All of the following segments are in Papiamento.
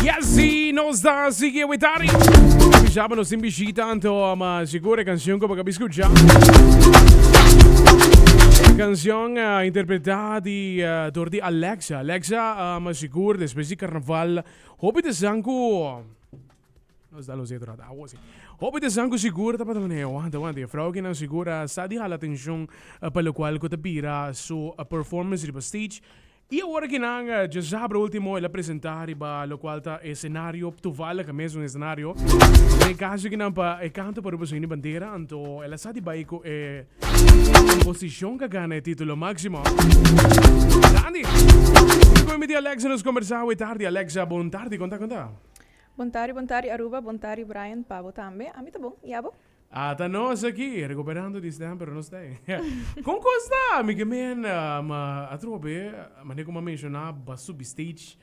Yes, y nos ta sigui awe tardi. Bisa nos tin bishita anto ma sigur e canción ku bo acaba escucha. Canción uh, interpretá di uh, door di Alexa. Alexa, uh, ma sigur despues di carnaval hopi te san ku Nos da los dedo rata awo si. Hopi ta esan ku sigur tabata manera wanta wanta e frou kinan sigur a sa di hala atencion pa locual ku ta bira su performance riba stage. I awor kinan djasabra ultimo el a presenta riba locual ta e scenario toevallig e mesun escenario. Den e caso kinan pa e canto pa Aruba Sueño di Bandera anto el a sa di bai ku e composicion ku a gana e titulo maximo. Grandi! Ku mi di Alexa nos combersa awe tardi. Alexa bon tardi konta konta. Bon tardi, bon tardi Aruba, bon tardi Brian, pa bo tambe. Ami ta bon, y abo? Ata nos aki, recuperando di stem, pero nos ta ei. Con cos ta? Mi ke men, ma atrobe, manera cu mi a menciona, bo a subi stage,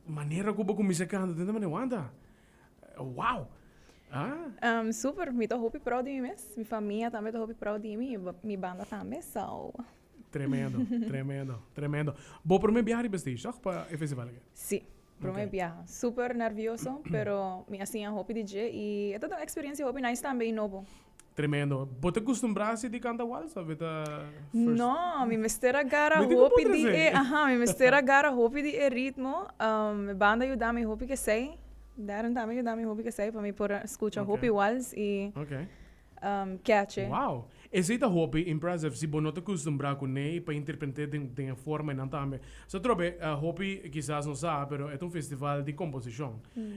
manera cu bo cuminsa canta, den ta manera, wanta, wow! Ah? Super, mi ta hopi proud di mi mes, mi famia tambe ta hopi proud di mi, mi banda tambe, so. Tremendo, tremendo, tremendo. Bo prome biaha riba stage, toch, pa e festival aki? Si. Prome biaha. Super nervioso, pero mi a siña hopi di dje y e ta un experiencia hopi nice tambe y nobo. Tremendo. Bo ta custumbrá si di canta wals of e ta first? No, mi mester a gara hopi di e, aha, mi mester a gara hopi di e ritmo. E banda a yuda mi hopi k'esei. Darren tambe a yuda mi hopi k'esei pa mi por scucha hopi wals y. Catch e. Wow! Esei ta hopi impressive si bo no ta kustumbrá kuné i pa interpret'é den den e forma einan tambe. So atrobe hopi kisas no sa pero e ta un festival di komposishon.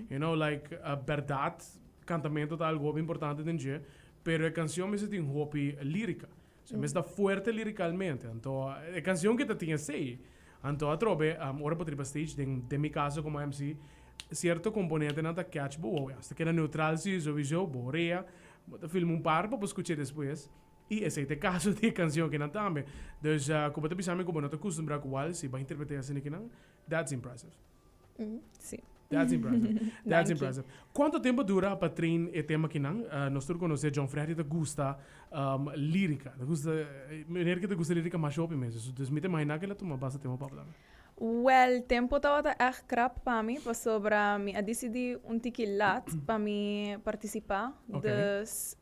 You know like bèrdat kantamento ta algu hopi importante den dje pero e kansion mester tin hopi lírika. So e mester ta fuerte lirikalmente. Anto e kansion ke ta tin esei. Anto atrobe ora bo ta riba stage den den mi kaso komo MC sierto komponentenan ta catch bo wowo. As ta keda neutral si souiso bo horea. Bo ta filma un par pa bo skuch'é despues. I esei ta e kaso di e kansion akinan tambe. Dus ku bo ta bisa mi ku bo no ta kustumbrá ku wals i bo a interpret'é asina akinan, that's impressive. Sí. That's impressive. That's impressive. Kuantu tempu a dura pa train e tema akinan? Nos tur konosé John Freddy ta gusta lírika. Ta gusta, meneer ke ta gusta lírika masha hopi mes. Dus mi ta imaginá ku el a tuma basta tempu pa papia tambe. Wel, tempo tabata ègt krap pa mi pasobra mi a disidí un tiki lat pa mi partisipá. Dus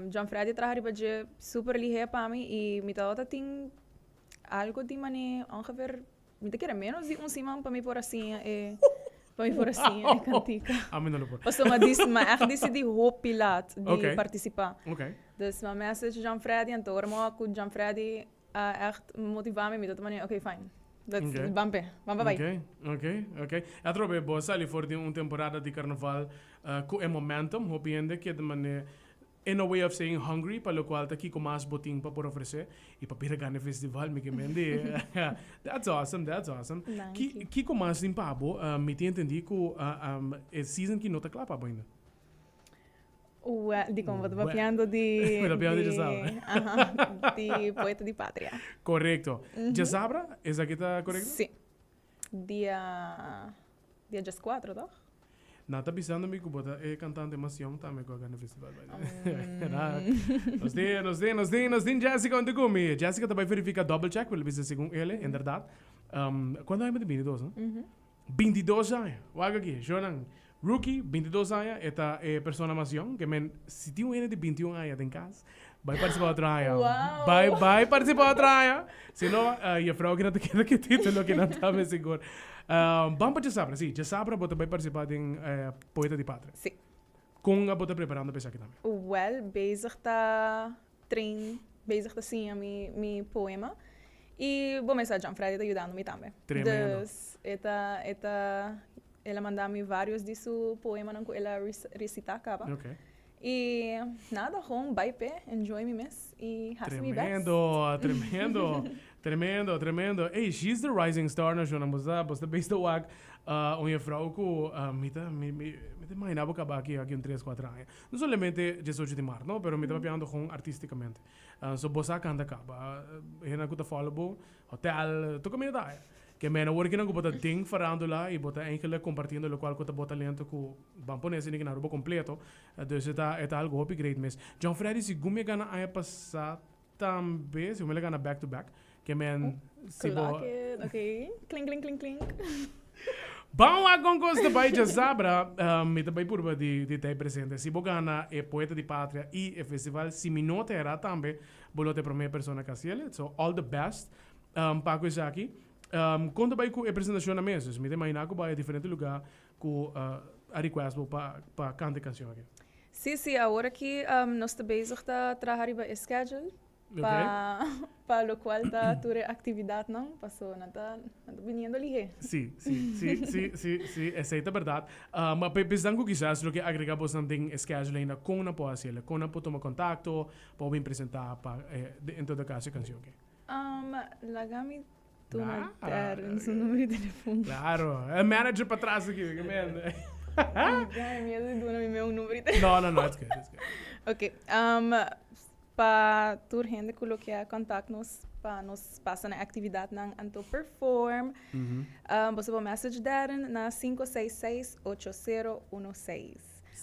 John Freddy a traha riba dje super lihé pa mi i mi tabata tin algo di manera ongeveer mi ta kere ménos di un siman pa mi por a siña e pa mi por a siña e kantika. Ami no lo por. Pasobra mi a mi a ègt disidí hopi lat di partisipá. Dus mi a message John Freddy anto ora mi a wak ku John Freddy A echt motiva mi, mi ta tuma ok fine. Let's okay. ban pe, ban pa bai. Ok, ok, ok. Atrobe bo a sali for di un temporada di carnaval uh, cu e momentum, hopi hende keda mane in a way of saying hungry, pa locual ta kico mas bo tin pa por ofrece y pa bira gana e festival, mi ke mendi. That's awesome, that's awesome. Danki. Kico mas tin pa bo? Uh, mi tin entendi cu uh, um, e season ki no ta cla pa bo ainda. Wel, di kon bo ta papiando di... Mi ta papiando di Djasabra. Aha, di Poeta di Patria. Korekto. Djasabra, esaki ta korekto? Si. Dia, dia djeskuatro, tòg? Nan ta bisando mi ku bo ta e kantante mas yòn tambe ku a gana festival. Nos tin, nos tin, nos tin, nos tin Jessica huntu ku mi. Jessica ta bai verifica double check, pero el a bisa segun el, inderdaad. Kuantu aña bo tin? Bintidos, no? Bintidos aña. Wak aki, shownan. Rookie, bintidos aña, e ta e persona mas yòn. Ke men, si tin un hende di bintiun aña den kas, bai partisipá otro aña. Wow! Bai, bai partisipá otro aña. Si no, jefrou aki nan ta keda ku e título ki nan ta mes sigur. Ban pa djasabra. Si, djasabra bo ta bai partisipá den Poeta di Patria. Si. Kon abo ta preparando pa esaki tambe? Wèl, bezig ta train bezig ta siña mi mi poema y bo mester John Freddy ta yudando mi tambe. Tremendo. Dus e ta e ta el a manda mi varios di su poemanan cu el a recita caba. Okay. Y nada gewoon bay p'e enjoy mi mes y haci mi best. Tremendo, tremendo, tremendo, tremendo. Ey, she's the rising star na shona. Bo sa, bo sa bezig ta wak un juffrouw cu mi ta mi mi mi ta imagina bo caba aki aki un tres cuatro aña. No solamente diesocho di mart no, pero mi ta papiando gewoon artisticamente. So bo sa canta caba. Hende cu ta follow bo, hotel, tur caminda ta haya. Ke mena awor kinan cu bo ta den farandula y bo ta eigenlijk compartiendo locual cu ta bo talento cu ban pone esaki na Aruba completo. Dus e ta e ta algo hopi great mes. John Freddy segun mi a gana aña pasa. tambe, si mi gana back to back, ke men si bo Clock it, ok. Klink, klink, klink, klink. Ban wak kon kos ta bai djasabra, mi ta bai purba di di ta e presente. Si bo gana e Poeta di Patria i e festival, si mi no ta era tambe, bo lo ta e prome persona ku hasi el. So all the best pa ku esaki. Kon ta bai ku e presentashonnan mes? Dus mi ta imagina ku bai a diferente luga ku a request bo pa pa kanta e kanshon aki. Sí, sí, awor aki nos ta bezig ta traha riba e schedule. Pa pa locual ta tur e actividadnan, paso nan ta nan ta biniendo lihé. Sí, sí, sí, sí, sí, sí, esei ta berdad. Ma pe pesnan cu kisas lo ke agrega bosnan den e schedule ainda, con nan por haci el? Con nan por tuma contacto pa bo bin presenta pa en todo caso e cancion aki? Laga mi tuma Darren su numero di telefon. Claro, e manager patras aki, ke men. Ai, mi miedo di duna mi meu numero di telefon. No, no, no, it's good, it's good. Ok, Pa tur hende ku lo ke contact nos pa nos pasa na actividadnan anto perform, boso por message Darren na 566 8016.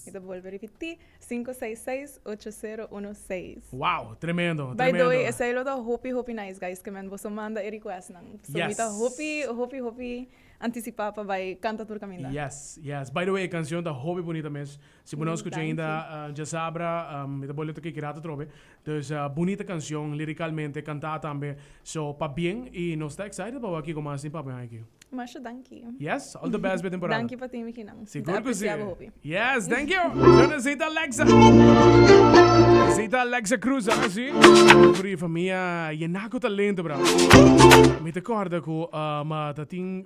Mi ta bolbe ripiti, 566 8016. Wow, tremendo, By the tremendo. way, esei lo ta hopi hopi nice guys, ke men boso manda e requestnan. So mi ta hopi hopi hopi anticipa pa bai canta tur caminda. Yes, yes. By the way, e cancion ta hopi bunita mes. Si bo no a scucha ainda, djasabra, mi ta bolbe toca ki rato atrobe. Dus, bunita cancion, liricalmente, cantá tambe. So, pabien y nos ta excited pa wak kico mas tin papia aki. Masha danki. Yes, all the best p'e temporada. Danki pa tin mi kinan. Sigur cu si. Ta aprecia bo hopi. Yes, thank you. Zita Alexa. Zita Alexa Cruz, ah, si. Fri famia yená cu talento, bro. Mi ta corda cu, ma ta tin un.